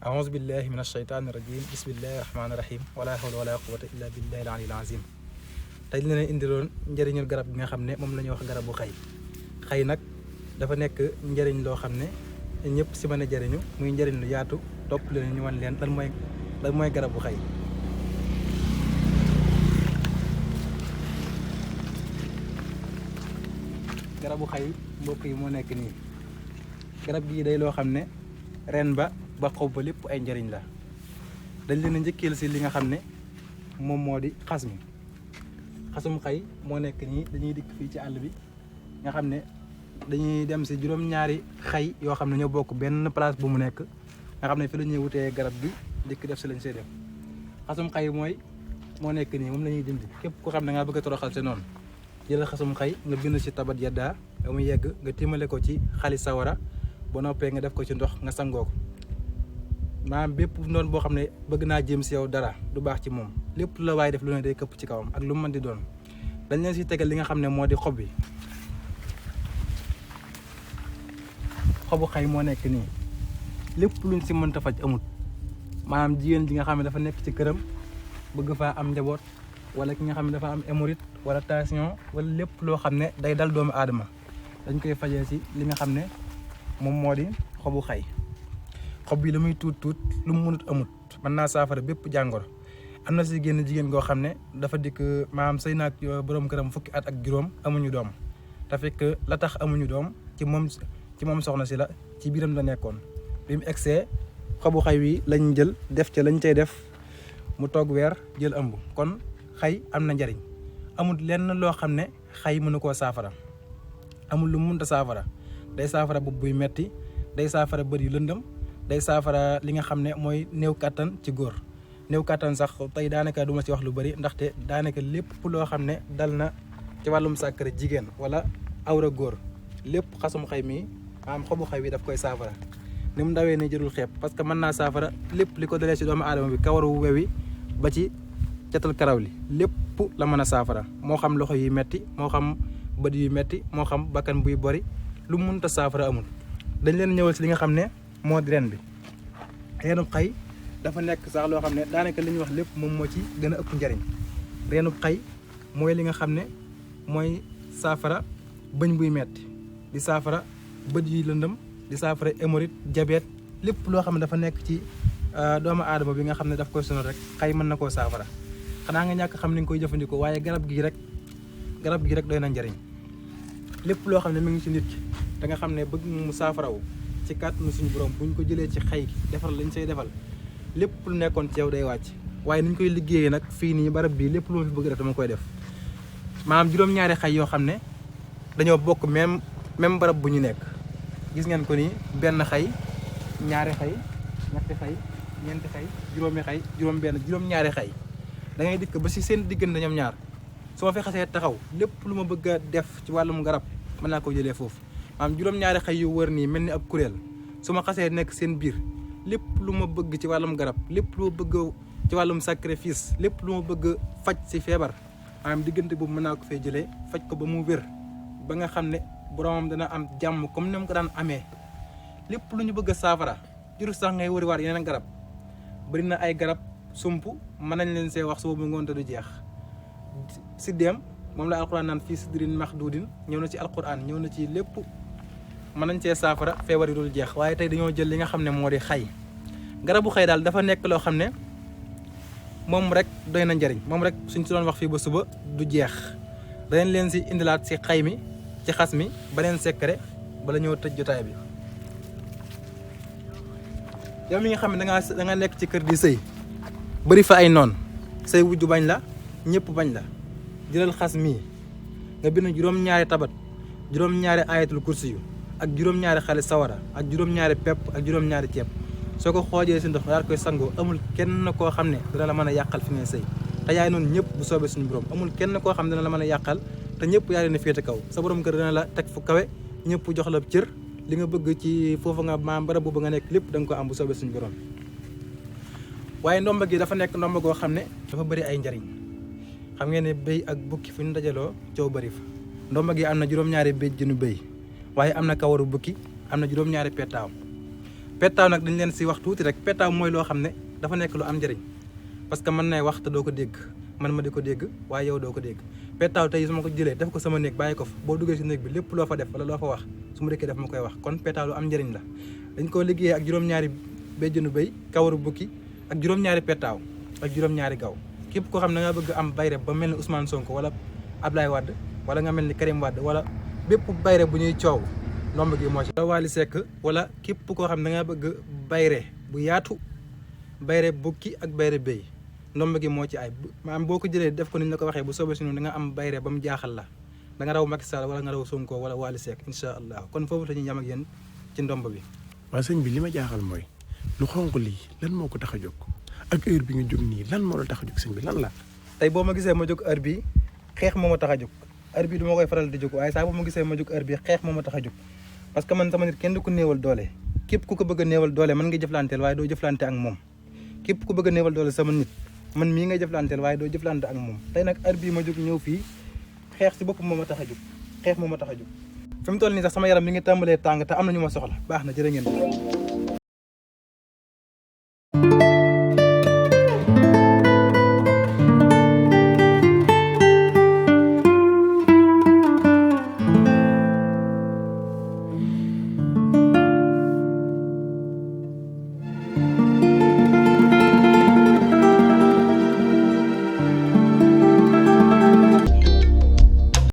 aouzu billahi min asheytaani rajim bismillahi rahmaani rahim wala hawla wala quwata illa billahi al aliyyil azim. tey li leen indiloon njëriñul garab gi nga xam ne moom la ñuy wax garabu xay. xay nag dafa nekk njëriñ loo xam ne ñëpp si mën a jëriñu muy njëriñ lu yaatu. topp leen ñu wan leen lan mooy garabu xay. garabu xay mbokk yi moo nekk nii. garab gii day loo xam ne ren ba xob ba lépp ay njëriñ la. dañ leen a njëkkeel si li nga xam ne moom moo di xas mi. xasum xay moo nekk nii. dañuy dikk fii ci àll bi nga xam ne dañuy dem si juróom-ñaari xay yoo xam ne ñoo bokk benn place bu mu nekk nga xam ne fi la ñuy wutee garab gi dikk def si lañ see def. xasum xay moo nekk nii moom la ñuy dindi. képp ku xam ne nga bëgg a toroxal se noonu jëlal xasum xay nga bind si tabat yaddaa ba mu yegg nga tiimale ko ci xaalis sawara ba noppee nga def ko ci ndox nga sangoo ko. maanaam bépp noonu boo xam ne bëgg naa jéem si yow dara du baax ci moom lépp la waaye def lu ne day këpp ci kawam ak lu mu mën di doon. dañ leen si tegal li nga xam ne moo di xob bi. xobu xay moo nekk nii. lépp luñ si mënta faj amut. maanaam jigéen ji nga xam ne dafa nekk ci këram bëgg faa am njaboot wala ki nga xam ne dafa am hémorroïde wala tension wala lépp loo xam ne day dal doomu aadama dañ koy fajee si li nga xam ne moom moo di xobu xay. xob bi la muy tuut lu mu mënut amut mën naa saafara bépp jàngoro. am na si génn jigéen goo xam ne dafa dikk maanaam sëy naag borom këram fukki at ak juróom amuñu doom te fekk la tax amuñu doom ci moom soxna si la ci biiram la nekkoon. bi mu egsee xobu xay wi lañ jël def ca lañ cay def mu toog weer jël ëmb. kon xay am na njariñ. amul lenn loo xam ne xay mënu koo saafara. amul lu mu mënta saafara. day saafara bopp buy metti day saafara bët yu lëndëm day saafara li nga xam ne mooy néew kàttan ci góor. néew kàttan sax tey daanaka du ma ci wax lu bari ndaxte daanaka lépp loo xam ne dal na ci wàllum sàkkare jigéen wala awra góor lépp xasum xay mi maanaam xobu xay wi daf koy saafara. ni mu ndawee ni jërul xeeb parce que mën naa saafara lépp li ko dalee ci doomu aadama bi kawaru wewi ba ci catal karaw li lépp la mën a saafara. moo xam loxo yi metti moo xam bët yu metti moo xam bakkan buy bori lu mu mënta saafara amul. dañ leen ñëwal ci li nga xam ne moo di ren bi. reenub xay dafa nekk sax loo xam ne daanaka li ñuy wax lépp moom moo ci gën a ëpp njariñ. reenub xay mooy li nga xam ne mooy saafara bëñ buy metti di saafara bët yuy lëndëm di saafara hémorroïde diabète lépp loo xam ne dafa nekk ci doomu aadama bi nga xam ne daf koy sonal rek xay mën na koo saafara. xanaa nga ñàkk xam ni nga koy jëfandikoo waaye garab gi rek doy na njariñ. lépp loo xam ne mi ngi ci nit ki da nga xam ne bëgg mu saafarawu ci kàttanu suñu borom buñ ko jëlee ci xay gi defal lañ say defal lépp lu nekkoon ci yow day wàcc. waaye niñ koy liggéeyee nag fii nii barab bii lépp lu ma fi bëgg def dama koy def. maanaam juróom-ñaari xay yoo xam ne dañoo bokk même barab bu ñu nekk. gis ngeen ko nii benn xay ñaari xay ñetti xay ñeenti xay juróomi xay juróom-ñaari xay da ngay dikk ba si seen diggante ñoom ñaar su ma fi xasee taxaw lépp lu ma bëgg a def ci wàllum garab mën naa ko jëlee foofu. maanaam juróom-ñaari xay yu wër nii mel ni ab kuréel su ma xasee nekk seen biir lépp lu ma bëgg ci wàllum garab lépp lu ma bëgg ci wàllum sacrifice lépp lu ma bëgg faj si feebar maanaam diggante boobu mën naa ko fay jëlee faj ko ba mu wér ba nga xam ne boromam dana am jàmm comme ni mu ko daan amee. lépp lu ñu bëgg a saafara juru sax ngay wëriwaat yeneen garab bari na ay garab sump mën nañ leen see wax suba bu ngoon te du jeex. siddéem moom la alquran naan fii sidrin maxduudin ñëw na ci alquran ñëw na ci lépp mën nañ see saafara feebar yi dul jeex. waaye tey dañoo jël li nga xam ne moo di xay. garabu xay daal dafa nekk loo xam ne moom rek doy na njariñ. moom rek suñ si doon wax fii ba suba du jeex. danañ leen si indilaat si xay mi ci xas mi beneen secret bala ñëw tëj jotaay bi. yow mi nga xam ne da nga nekk ci kër di sëy bëri fa ay noon say wujju bañ la ñëpp bañ la jëlal xas mii nga bind juróom-ñaari tabat juróom-ñaari ayatul kursi yu ak juróom-ñaari xale sawara ak juróom-ñaari pepp ak juróom-ñaari ceeb soo ko xoojee si ndox daal koy sangoo amul kenn koo xam ne dana la mën a yàqal fi ngay sëy te yaay noonu ñëpp bu soobee suñu borom amul kenn koo xam ne dana la mën a yàqal te ñëpp yaa leen a féete kaw. sa borom kër dana la teg fu kawe ñëpp jox la cër li nga bëgg ci foofu nga maam barab boobu nga nekk lépp da nga ko am bu soobee suñu borom. waaye ndomba gi dafa nekk ndomba goo xam ne dafa bëri ay njariñ. xam ngeen ne béy ak bukki fu ñu dajaloo coow bëri fa. ndomba gi am na juróom-ñaari béjjënu béy waaye am na kawaru bukki am na juróom-ñaari pettaaw pettaaw nag dañ leen si wax tuuti rek pettaaw mooy loo xam ne dafa nekk lu am njëriñ parce que mën nay wax te doo ko dégg man ma di ko dégg waaye yow doo ko dégg pettaaw tey su ma ko jëlee def ko sama néeg bàyyi ko fa boo duggee si néeg bi lépp loo fa def wala loo fa wax su ma dëkkee def ma koy wax kon pettaaw lu am njëriñ la dañ koo liggéeyee ak juróom-ñaari béjjënu béy kawaru bukki ak juróom-ñaari pettaaw ak juróom-ñaari gaw képp koo xam ne da nga bëgg am bayre ba mel ni Ousmane Sonko wala Ablaye Wade wala nga mel ni Karim Wade wala bépp bayre bu ñuy coow ndomb gi moo ci Wally Seck wala képp koo xam ne da nga bëgg bayre bu yaatu bayre bukki ak bayre béy ndomb gi moo ci ay maanaam boo ko jëlee def ko ni ñu la ko waxee bu soobee si noonu da nga am bayre ba mu jaaxal la da nga raw Macky Sall wala nga raw Sonko wala Wally Seck incha allah kon foofu la ñuy yam ak yéen ci ndomb bi. waaw sëñ bi li ma jaaxal mooy lu xonq lii lan moo ko tax a jóg ak heure bi nga jóg nii lan moo la tax a jóg sëñ bi lan la. tey boo ma gisee ma jóg heure bi xeex moo ma tax a jóg heure bi du ma koy faral di jóg waaye saa boo ma gisee ma jóg heure bi xeex moo ma tax a jóg parce que man sama nit kenn du ko néewal doole képp ku ko bëgg a néewal doole man nga jëflanteel waaye doo jëflante ak moom képp ku bëgg a néewal doole sama nit man mii ngay jëflanteel waaye doo jëflante ak moom tey nag heure bii ma jóg ñëw fii xeex si boppam moo ma tax a jóg xeex moo ma tax a jóg fi mu toll nii sax sama yaram mi ngi tàmbalee tàng te am na ñu ma soxla baax na jërë ngeen